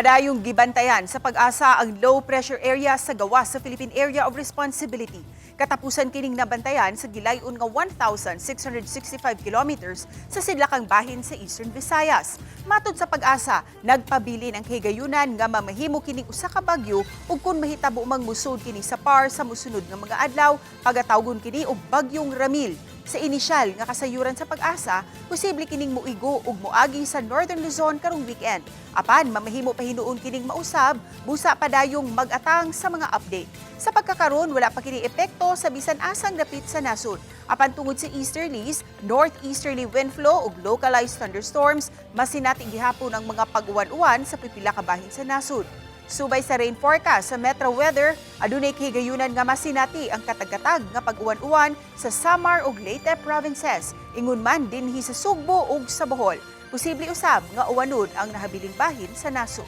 Padayong gibantayan sa PAGASA ang low pressure area sa gawas sa Philippine Area of Responsibility. Katapusan kining nabantayan sa gilayon nga 1,665 kilometers sa sidlakang bahin sa Eastern Visayas. Matod sa PAGASA, nagpabilin ang kahigayunan nga mamahimo kining usa ka bagyo ug kun mahitabo mang musod kini sa PAR sa mosunod nga mga adlaw, pagatawgon kini og Bagyong Ramil. Sa inisyal nga kasayuran sa PAGASA, posible kining muigo ug moagi sa Northern Luzon karong weekend. Apan mamahimo pa hinuon kining mausab, busa padayong mag-atang sa mga update. Sa pagkakaron, wala pa kini epekto sa bisan asang dapit sa nasod. Apan tungod sa easterlies, northeasterly wind flow ug localized thunderstorms, masinati gihapon ang mga pag-uwan-uwan sa pipila ka bahin sa nasod. Subay sa rain forecast sa Metro Weather, adunay kahigayunan nga masinati ang katag-katag nga pag-uwan-uwan sa Samar ug Leyte provinces. Ingon man dinhi sa Sugbo ug sa Bohol. Posible usab nga uwanon ang nahabiling bahin sa nasod.